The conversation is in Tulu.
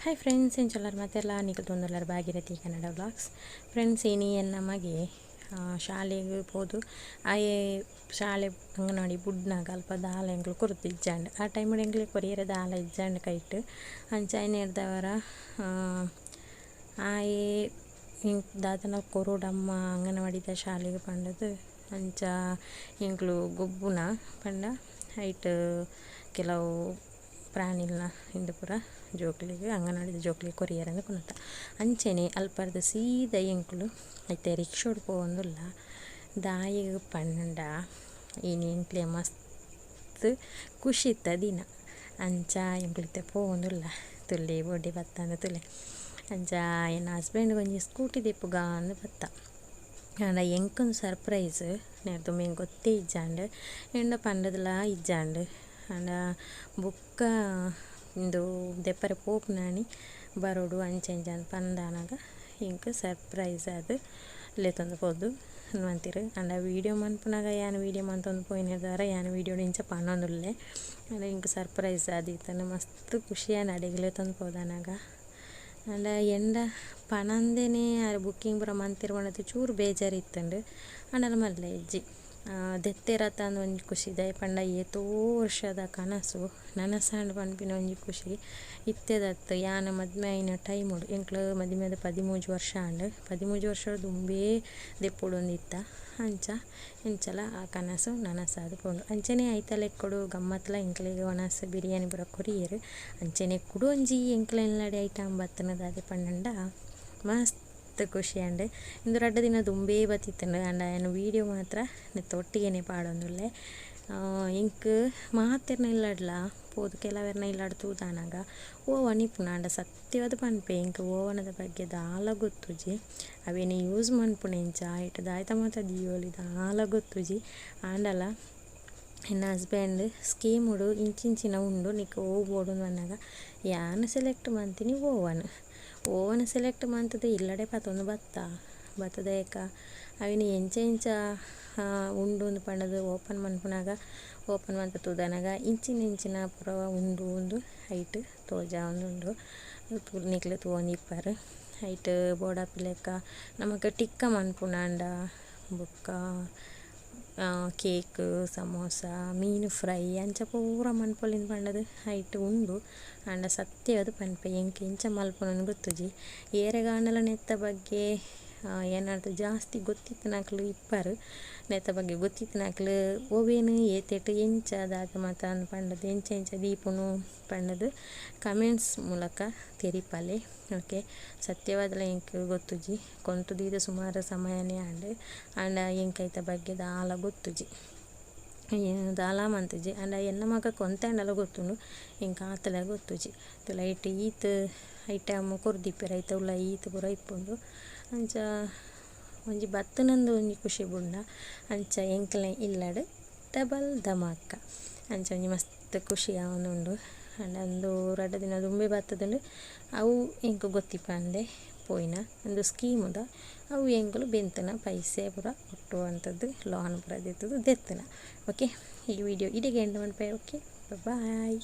ಹಾಯ್ ಫ್ರೆಂಡ್ಸ್, ಎಂಚೊಲ್ಲರ್ ಮಾತೆರ್ಲ? ನಿಕುಲು ತೂವೊಂದುಲ್ಲರ್ ಭಾಗೀರಥಿ ಕನ್ನಡ ವ್ಲಾಗ್ಸ್. ಫ್ರೆಂಡ್ಸ್, ಇನಿ ಎನ್ನ ಮಗೆ ಶಾಲೆಗ್ ಪೋದು ಆಯೆ ಶಾಲೆ ಅಂಗನವಾಡಿ ಬುಡ್ನಗ ಅಲ್ಪ ದಾಲ ಎಂಕುಲು ಕೊರ್ದಿಜ್ಜಂಡ್. ಆ ಟೈಮುಡು ಎಂಕ್ಲೆಗ್ ಕೊರಿಯರೆ ದಾಲ ಇಜ್ಜಂಡ್ ಕೈಟ್. ಅಂಚ ಆಯಿನೆಡ್ದಾವರ ಆಯೆ ಎಂಕ್ ದಾದನ ಕೊರೊಡಮ್ಮ ಅಂಗನವಾಡಿದ ಶಾಲೆಗ್ ಪಂಡುದು ಅಂಚ ಎಂಕುಲು ಗೊಬ್ಬುನ ಪಂಡ ಐಟ್ ಕೆಲವು ಪ್ರಾಣಿಲ್ನ ಇಂದು ಪೂರ ಜೋಕುಲೆಗ್ ಅಂಗನವಾಡಿದ ಜೋಕುಲೆಗ್ ಕೊರಿಯರೆ ಕೊನೊತ. ಅಂಚನೆ ಅಲ್ಪರ್ದ್ ಸೀದಾ ಎಂಕುಲು ಇತ್ತೆ ರಿಕ್ಷೊಡು ಪೋವೊಂದುಲ್ಲ. ದಾಯೆಗ್ ಪಂಡ ಇನಿ ಎಂಕ್ಲೆ ಮಸ್ತ್ ಖುಷಿತ ದಿನ. ಅಂಚ ಎಂಕುಲು ಇತ್ತೆ ಪೋವೊಂದುಲ್ಲ. ತುಲೆ ಬೊಡ್ಡಿ ಬತ್ತಂದ್ ತುಲೆ. ಅಂಚ ಎನ್ನ ಹಸ್ಬೆಂಡ್ ಒಂಜಿ ಸ್ಕೂಟಿ ದೆಪ್ಪುಗ ಅಂದ್ ಬತ್ತ. ಆಂಡ ಎಂಕೊಂದು ಸರ್ಪ್ರೈಸ್ ನೆರ್ದ್ ದುಂಬು ಎಂಕ್ ಗೊತ್ತೇ ಇಜ್ಜಾಂಡ್. ಎಂಡ ಪಂಡುದ್ಲಾ ಇಜ್ಜಾಂಡ್. ಆಂಡ ಬೊಕ್ಕ ಉಂದು ದೆಪ್ಪರೆ ಪೋಪುನಾನಿ ಬರೊಡು ಅಂಚ ಇಂಚ ಪಂದಾನಗ ಎಂಕ್ ಸರ್ಪ್ರೈಸ್ ಆದ್ ಲೆತೊಂದು ಪೋದು ಮಂತೆರ್. ಆಂಡ ವೀಡಿಯೋ ಮನ್ಪುನಗ ಯಾನ್ ವೀಡಿಯೋ ಮಂತೊಂದು ಪೋಯಿನೆಡ್ದಾವರ ಯಾನ್ ವೀಡಿಯೋಡು ಇಂಚ ಪನೊಂದುಲ್ಲೆ. ಆಂಡ ಎಂಕ್ ಸರ್ಪ್ರೈಸ್ ಆದಿತ್ತುಂಡು ಮಸ್ತ್ ಖುಷಿ ಆಂಡ್ ಅಡೆಗ್ ಲೆತೊಂದು ಪೋದಾನಗ. ಆಂಡ ಎಂಡ ಪನಂದೆನೆ ಆರ್ ಬುಕ್ಕಿಂಗ್ ಪೂರ ಮಂತೆರ್ ಪಂಡುದು ಚೂರು ಬೇಜಾರ್ ಇತ್ತುಂಡು. ಆಂಡಲ ಮಲ್ಲೆ ಇಜ್ಜಿ. ದೆತ್ತೆರತ ಅಂದ್ ಒಂಜಿ ಖುಷಿ ದಾಯೆ ಪಂಡ ಏತೋ ವರ್ಷದ ಕನಸು ನನಸಾಂಡ್ ಪನ್ಪಿನ ಒಂಜಿ ಖುಷಿ. ಇತ್ತೆದತ್ತ್ ಯಾನ್ ಮದ್ಮೆ ಆಯಿನ ಟೈಮುಡು ಎಂಕ್ಲು ಮದಿಮೆ ಆದ್ 13 ವರ್ಷ ಆಂಡ್. 13 ವರ್ಷ ದುಂಬೇ ದೆಪ್ಪೊಡುಂದಿತ್ತ. ಅಂಚ ಎಂಚಲ ಆ ಕನಸು ನನಸಾದ್ ಪೋಂಡು. ಅಂಚನೆ ಐತ ಲೆಕ್ಕೊಡು ಗಮ್ಮತ್ಲ ಎಂಕ್ಲೆಗ್ ವನಸ್ ಬಿರಿಯಾನಿ ಪೂರ ಕೊರಿಯೆರ್. ಅಂಚನೆ ಕುಡೊಂಜಿ ಎಂಕ್ಲೆ ಇಲ್ಲಡೆ ಐಟಮ್ ಬತ್ತುಂಡು ದಾದ ಪಂಡ ಮಸ್ತ್ ಖುಷಿ ಆಂಡ್. ಇಂದು ರಡ್ಡ್ ದಿನ ದುಂಬೇ ಬತ್ತಿತ್ತುಂಡು. ಆಂಡ ಯಾನ್ ವೀಡಿಯೋ ಮಾತ್ರ ನೆತ್ತ ಒಟ್ಟಿಗೆನೆ ಪಾಡೊಂದುಲ್ಲೆ. ಎಂಕ್ ಮಾತೆರ್ನ ಇಲ್ಲಡ್ಲ ಪೋದು ಕೆಲವೆರ್ನ ಇಲ್ಲಡ್ ತೂದಾನಗ ಓವನ್ ಇಪ್ಪುಂಡು. ಆಂಡ ಸತ್ಯವಾದ್ ಪನ್ಪೆ ಎಂಕ್ ಓವನದ ಬಗ್ಗೆ ದಾಲ ಗೊತ್ತುಜಿ. ಅವೆನ್ ಯೂಸ್ ಮನ್ಪುನ ಎಂಚ ಐಟ್ ದಾಯ್ತ ಮಾತ ದೀವೊಲಿ ದಾಲ ಗೊತ್ತುಜಿ. ಆಂಡಲ ಎನ್ನ ಹಸ್ಬೆಂಡ್ ಸ್ಕೀಮುಡು ಇಂಚಿಂಚಿನ ಉಂಡು ನಿಕ್ ಒವು ಬೋಡು ಪನ್ನಗ ಯಾನ್ ಸೆಲೆಕ್ಟ್ ಮಂತಿನಿ ಓವನ್. ಓವನ್ ಸೆಲೆಕ್ಟ್ ಮಂತುದು ಇಲ್ಲಡೆ ಪತೊಂದು ಬತ್ತ. ಬತ್ತುದು ಏಕ ಅವೆನ್ ಎಂಚ ಎಂಚ ಉಂಡು ಅಂದ್ ಪಂಡುದು ಓಪನ್ ಮನ್ಪುನಗ ಓಪನ್ ಮಂತ್ ತೂದನಗ ಇಂಚಿನ ಇಂಚಿನ ಪೂರ ಉಂಡು ಉಂದು ಐಟ್ ತೋಜಾವೊಂದುಂಡು. ನಿಕ್ಲೆ ತೂವೊಂದಿಪ್ಪರ್. ಐಟ್ ಬೋಡಾಪಿಲೆಕ ನಮಕ್ ಟಿಕ್ಕ ಮನ್ಪುನಾಂಡ ಬೊಕ್ಕ ಕೇಕ್ ಸಮೋಸ ಮೀನು ಫ್ರೈ ಅಂಚ ಪೂರ ಮನ್ಪೊಲಿ ಪಂಡುದು ಐಟ್ ಉಂಡು. ಆಂಡ ಸತ್ಯವಾದ್ ಪನ್ಪೆ ಎಂಕ್ ಎಂಚ ಮನ್ಪುನಂದ್ ಗೊತ್ತುಜಿ. ಏರೆಗಾಂಡಲ ನೆತ್ತ ಬಗ್ಗೆ ಎನರ್ದ್ ಜಾಸ್ತಿ ಗೊತ್ತಿತ್ತಿನಕುಲು ಇಪ್ಪರ್. ನೆತ್ತ ಬಗ್ಗೆ ಗೊತ್ತಿತ್ತಿನಕುಲು ಒವೇನು ಏತೇಟ್ ಎಂಚ ದಾದ ಮಾತ ಪಂಡುದು ಎಂಚ ಎಂಚ ದೀಪುನು ಪಂಡುದು ಕಮೆಂಟ್ಸ್ ಮೂಲಕ ತೆರಿಪಾಲೆ. ಓಕೆ, ಸತ್ಯವಾದ್ಲ ಎಂಕ್ ಗೊತ್ತುಜಿ. ಕೊಂತು ದೀದ್ ಸುಮಾರು ಸಮಯನೇ ಆಂಡ್. ಆಂಡ ಎಂಕ್ ಐತ ಬಗ್ಗೆ ದಾಲ ಗೊತ್ತುಜಿ. ದಾಲ ಮಂತುಜಿ. ಆಂಡ ಎನ್ನ ಮಗ ಕೊಂತೆ ಆಂಡಲ ಗೊತ್ತುಂಡು. ಎಂಕ್ ಆತಲ ಗೊತ್ತುಜಿ. ಐಟ್ ಈತ್ ಐಟಮ್ ಕೊರ್ದಿಪ್ಪೆರ್ ಐತ ಉಲಾಯಿ ಈತ್ ಪೂರ ಇಪ್ಪುಂಡು. ಅಂಚ ಒಂಜಿ ಬತ್ತುನಂದು ಒಂಜಿ ಖುಷಿ ಬುಡ್ಂಡ ಅಂಚ ಎಂಕ್ಲೆ ಇಲ್ಲಡ್ ಡಬಲ್ ಧಮಾಕ. ಅಂಚ ಒಂಜಿ ಮಸ್ತ್ ಖುಷಿ ಆವೊಂದುಂಡು. ಆಂಡ ಉಂದು ರಡ್ಡ್ ದಿನ ದುಂಬೇ ಬತ್ತುದುಂಡು. ಅವು ಎಂಕ್ ಗೊತ್ತಿಪ್ಪಂದೆ ಪೋಯಿನ ಉಂದು ಸ್ಕೀಮುದ ಅವು ಎಂಕುಲು ಬೆಂತುನ ಪೈಸೆ ಪೂರ ಒಟ್ಟು ಲೋನ್ ಪೂರ ದೆತ್ತುದು ದೆತ್ತುನ. ಓಕೆ, ಈ ವಿಡಿಯೋ ಇಡೆಗ್ ಎಂಡ್ ಮನ್ಪೆ. Okay, bye.